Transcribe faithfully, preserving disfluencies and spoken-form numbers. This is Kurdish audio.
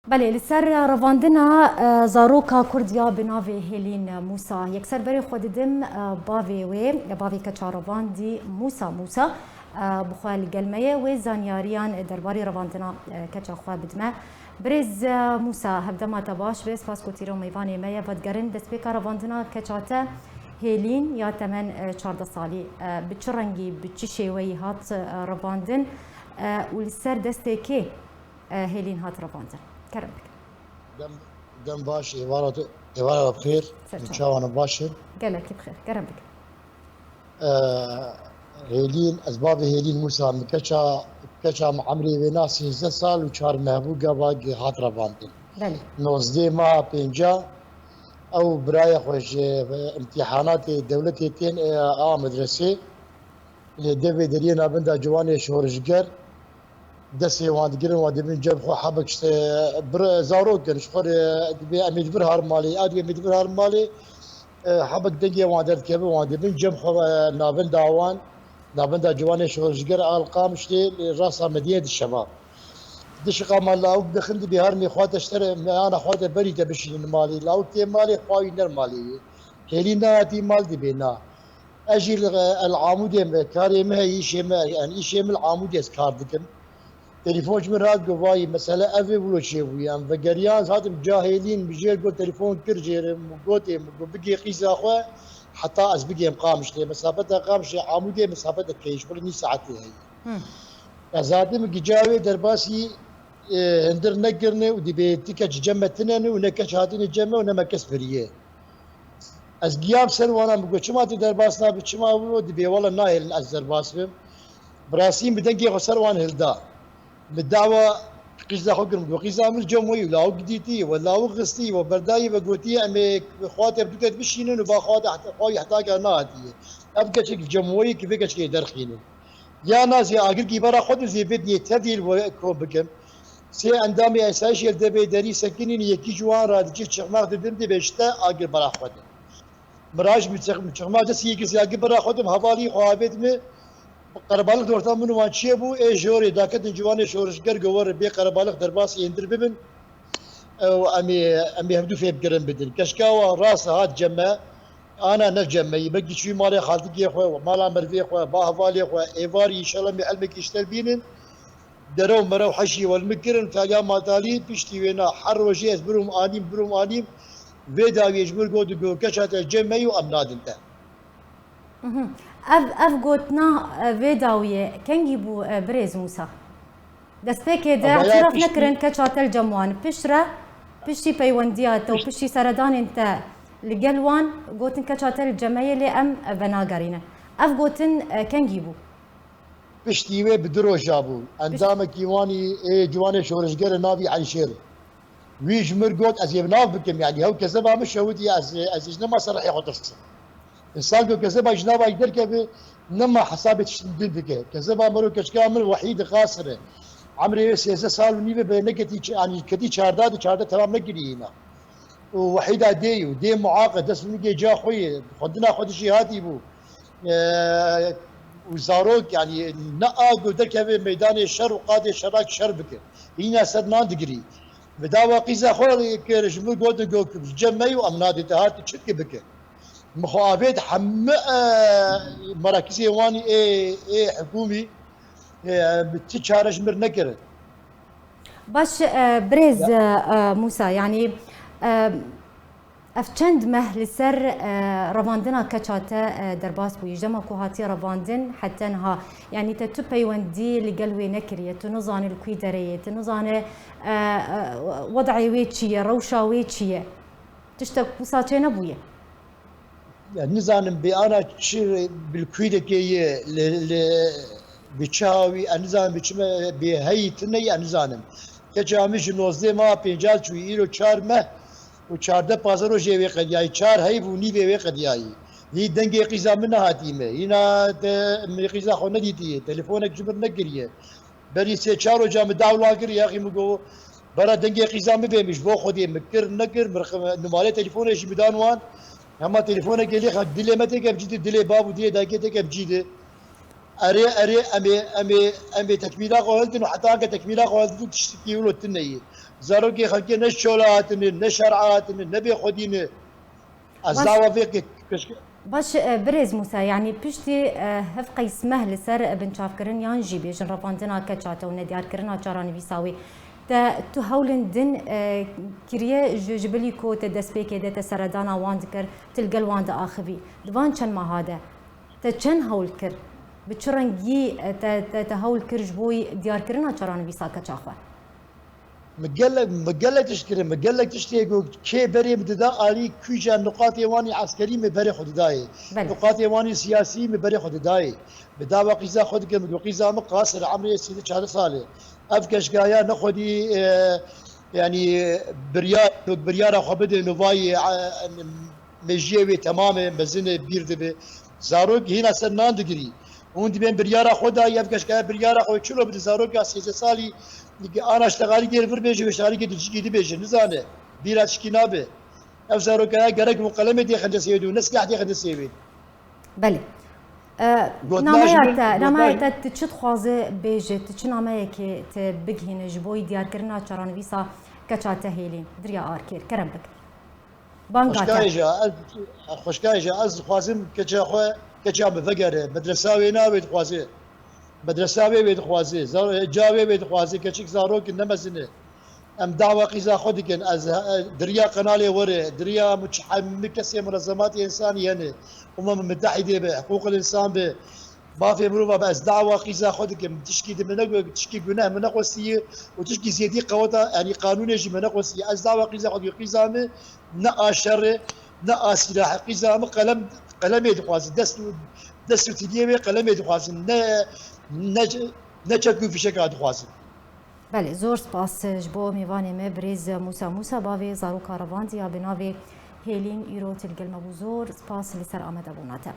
Belê, li ser revandina, e, zaroka Kurd ya bi navê Hêlîn Mûsa, yekser berê xwe didim, e, bavê wê, bavê keça revandî Mûsa Mûsa, e, bi xwe li gel me ye, wê zanyariyan derbarê revandina, e, keça xwe bidime. Birêz, e, Mûsa, hevdema te baş be, spas ku tîro mêvanê me ye, vedigerin destpêka revandina keça te Hêlîn ya temen, e, çardeh salî, e, bi çi rengî, bi çi şêweyî hat, e, revandin, e, û li ser destê kê? E, Hêlîn hat revandin. Kerem bikin. Dem, dem baş, êvara tu, êvara bi xêr. Ser çav. Çawan baş in. Gelekî bi xêr. Kerem bikin. E, Hêlîn, ez bavê Hêlîn Mûsa, min keça, keça min emrê wê na sêzdeh sal û çar meh bû, gava ge-, hat revandin. Belê. Nozdeh meha pênca, ew birayê xwe ji, e, imtîhanatê dewletê tên, e, a medresê. Lê devê deriyê navenda ciwanê şorişger, destê wan digirin, wan dibin cem xwe, hebek işte bir zarok in, ji xwe re dibê em ê di vir harin malê, ew dibê em ê di vir harin malê, e, hebek dengê wan derdikeve, wan dibin cem xwe, e, navenda wan, navenda ciwanê şorişger a li Qamişlê, li rasta Medînê di şeva. Di şiqa mal lawik dixin, dibê harinê xwe te ji te re, meyana xwe te berî te bişînin malê. Lawik tê malê, xwe wî ner malê ye. Hêlî nehatî mal dibê na. Ez jî li, el Amûdê me, karê min heye, îşê me, yani îşê min li Amûdê ez kar dikim. Telefon ji min re hat, got, "Vayî, mesele ev ê, wilo çêbûye." Em vegeriyan, ez hatim Cahêlîn, min jê got, telefon kir jê re, min gotê, min got, "Bigê qîza xwe, heta ez bigêm Qamişlê." Mesafeta Qamişlê Amûdê mesafeta keyî, ji xwe re nîv saetê heye. Hı. Ez hatim gica wê derbasî, e, hundir nekirine û dibê ti keç cem me tine ne û ne keç hatine cem me û ne me kes biriye. Ez giyam ser wana, min got, "Çima tu derbas nabî, çima wilo?" Dibê, "Wele nahêlin ez derbas bim." Bi rastî min dengê xwe ser wan hilda. Min dawa qîza xwe kir, min got, "Qîza min cem weyî, lawik dîtî, we lawik xistî, we berdayî, we gotî, em ê xwe te bi du ket bişînin û ba xwe te heta, xwe wî heta ke nehatiye. Ev keçek cem weyî ki vê keçkê derxînin." Ya na zê agirkî bera xwe de zê vê diyê tevdî li we kom bikim. Sê endamê esayişê li devê derî sekinîn, yekî ji wan re diçe çixmak didin, dibê ji te agir bera xwe de. Miraj min çix-, min çixmak destî yekî zê agir bera xwe de, hevalî xwe avêt min, qerebalix di orta min û wan çiyê bû, ê ji orê daketin ciwanê şorişger go werin bê qerebalix derbasî êndir bibin. Ew em ê, em ê hevdû fêmkirin bidin. Keşka wan rast hat cem me, ana ne cem me yî, belkî çûyî malê xaltikê xwe, mala merivê xwe, ba hevalê xwe, êvarî înşallah em ê elmekî ji te bînin. Dere û mere û heşî welmi kirin, taliya matalî, piştî wêna her rojê ez birom anîm, birom anîm, vê dawiyê ji min got, got, "Keça te cem me yî û em nadin te." Mhm. Ev, ev gotina, e, vê dawiyê kengî bû, e, birêz Mûsa? Destpêkê de etiraf nekirin keça te li cem wan. Piştre, piştî peywendiya te û piştî seredanên te li gel wan, gotin keça te li cem me yê, lê em, e, venagerînin. Ev gotin, e, kengî bû? Piştî wê bi du roja bû. Endamekî wanî ê ciwanê şorişgerê navî Eyşêr. Wî ji mir got, "Ez ê bi nav bikim, yanî hew kezeba min şewitî, ez, ez ê ji nema ser rihê xwe tirsim." Însan ku kezeba ji nava yî derkeve, nema hesabê tiştin din dike. Kezeba mero keçika min Wehîd Qasir e. Emrê wê sêzdeh sal û nîv e, bi neketî ç-, yanî ketî çardeh de, çardeh temam nekirî hîna. Û Wehîda dê û dê muaq e, dest û nigê ca xwe ye, xwendina xwe de jî hatî bû. Eee, û zarok, yanî ne a ku derkeve meydanê şer û qadê şerak şer bike. Hîna ser nan digirî. Bi dawa qîza xwe kir, ji min gotin ku cem me yî û em nadê te, hat çi dike bike. Min xwe avêt hemî, e, merakîzê wan ê, ê hikûmî, e, ti çare ji mir nekirin. Baş, e, birêz, e, e, Mûsa, yanî, e, ev çend meh li ser, e, revandina keça te, e, derbas bûyî? Ji dema ku hatiye revandin heta niha, yanî te tu peywendî li gel wê nekiriye, tu nizane li kwî derê ye, tu nizane, e, e, wed'ê wê çi ye, rewşa wê çi ye? Tiştek wisa çênebûye? Ya, nizanim bê ana çi bi li kwîrekê ye, li, li, bi çi hawî, ez nizanim bi çi me, bê heyî tune ye, ez nizanim. Keça min ji nozdeh meha pênca çûyî, îro çar meh û çardeh pazdeh rojê wê qediyayî, çar heyv û nîvê wê qediyayî. Hî dengê qîza min nehatî me. Hîna te, min qîza xwe nedîtiye. Telefonek ji min nekiriye. Berî sê çar roja min dawa kir, yaxî min got, "Bera dengê qîza min bê." Min ji bo Xwedê min kir, nekir, min rix-, numarê telefonê jî min dan wan. Hema telefonekê lê xwe dilê me têke em cî de, dilê bav û dilê dayikê têke em cî de. Erê, erê, em ê, em ê, em ê tekmîla xwe hildin û heta anke tekmîla xwe hildin tiştekî wilo tune ye. Zarokê xelkê ne ji çola hatine, ne şer'a hatine, ne bê xwedî ne. Ez Baş. dawa vê ke-, keşke Baş, e, birêz Mûsa, yanî piştî, e, hevqeys meh li ser, e, binçavkirin yan jî bêjin revandina keça te û nediyarkirina çaranivîsa wê, te tu hewlên din, e, kiriye ji, ji bilî ku te destpêkê de te seredana wan dikir, tu li gel wan diaxivî. Di van çend meha de te çend hewl kir? Bi çi rengî, e, te, te, te hewl kir ji bo diyarkirina çaranivîsa keça xwe? Min gelek, min gelek tişt kirin, min gelek tiştê got, kê berê min dida alî kûja, nuqatê wan ê eskerî min berê xwe didayê. Belê. Nuqatê wan ê siyasî min berê xwe didayê. Bi dawa qîza xwe dikim, min got, qîza min qasir, emrê sî çar salê. Ev keşkaya ne xwedî, e, yanî biryar, biryara xwe bide, nuvayê, e, mejiyê wê temam e, mezin e, bîr dibe. Zarok hîna ser nan digirî. Hûn dibên biryara xwe dayî, ev keşkaya biryara xwe çilo bide zaroka sêzdeh salî, ana ştexalî gêr vir bêje, wê ştexalî gêr dicikî dibêje, nizane. Bîra tişkî nabe. Ev zarokaya gerek bû qelemê dê xendesê wê û ne silah dê xendesê wê. Belê. E, Gotina nameya ji min, te, gotina nameya ji te, tu çi dixwaze bêje, tu çi nameyekê te bigihîne ji bo diyarkirina çaranivîsa keça te hêlîn? Dirya Arkêr, kerem bik. Banga Xwişka te. Êja, ez, xwişka êja, ez dixwazim keça xwe, keça min vegere. Medresa wê navê dixwaze. Medresa wê wê dixwaze. Zar-, ca wê wê dixwaze. Keçik zarok ne mezin e. Em dawa qîza xwe dikin. Ez, e, diriya qenalê were, diriya muç-, hemî kesê munezematê însanî hene. Umem Mutehîdê be, hiqûqil însan be. Mafê mirova be, ez dawa qîza xwe dikim. Tişkî di min ne, tişkî guneh min nexwestiye û tişkî zêdî qeweta, yanî qanûnê jî min nexwestiye. Ez dawa qîza xwe dikim. Qîza min ne a şer e, ne a sîlah e. Qîza min qelem, qelemê dixwazin. Dest û, dest û tiliyê wê qelemê dixwazin. Ne, ne, ne çek û fîşeka dixwazin. Belê, zor spas ji bo mêvanê me birêz Mûsa Mûsa, bavê zaroka revandiya bi navê Hêlîn, îro tu li gel me bû. Zor spas li ser amadebûna te.